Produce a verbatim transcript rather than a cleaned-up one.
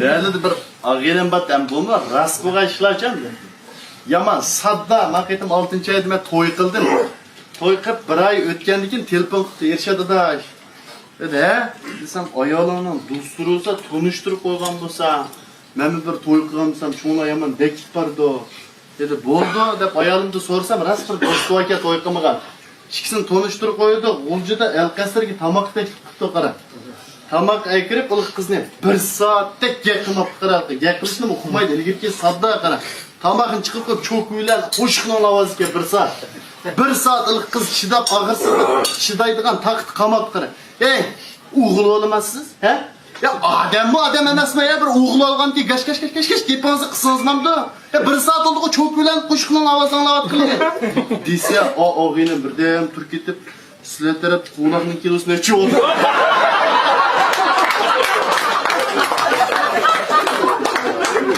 يەنە بىر ئاغىنەم بار، ئەم بۇمۇ راست بولغان ئىشلارچەن. يامان ساددا، ما قېتىم ئالتىنچى ئايدا مەن توي قىلدىم. توي قىلىپ بىر ئاي ئۆتكەندىن كېيىن تېلېفون قىپتۇ، ئېرشات دادا. دېدى، ھە؟ دېسەم، ئايالىڭنىڭ دوستلىرى بولسا تونۇشتۇرۇپ قويغان بولسا، مەنمۇ بىر توي قىلغان بولسام، چوڭلار يامان بېكىتىپ بارىدۇ. دېدى، بولدى دەپ ئايالىمدىن سورىسام، راست بىر دوستى باركەن توي قىلمىغان. ئىككىسىنى تونۇشتۇرۇپ قويدۇق، غۇلجىدا ئەلقەسىرگە تاماق تەكلىپ قىپتۇ، قارا. تاماق ئەكىرىپ، ئۇلۇغ قىزنى بىر سائەتتەك گەپ قىلماپتۇ، قارا. گەپ قىلىشنىمۇ ئۇقمايدۇ، ئىلگىرىكى ساددا، قارا. تاماقنى چىقىرىپ قويۇپ، چوكا بىلەن قوشۇقنىڭ ئاۋازىكەن بىر سائەت. بىر سائەت ئۇلۇغ قىز چىداپ، ئاخىرسىدا چىدايدىغان تاقىتى قالماپتۇ، قارا. ئەي، ئوغۇل بولىمەن سىز، ھە؟ يا ئادەممۇ ئادەم ئەمەسمۇ يا، بىر ئوغۇل ئالغاندىكىن گاش گاش گاش گاش گاش گېپىڭىزنى قىلسىڭىز مامدۇ؟ يا بىر سائەت بولدىغۇ چوكا بىلەن قوشۇقنىڭ ئاۋازىنى ئاڭلاۋاتقىلى. دېسە، ئا ئاغىنەم بىردەم تۇرۇپ كېتىپ، سىلەر تەرەپ قوناقنىڭ كىلوسى نەچچە بولدى؟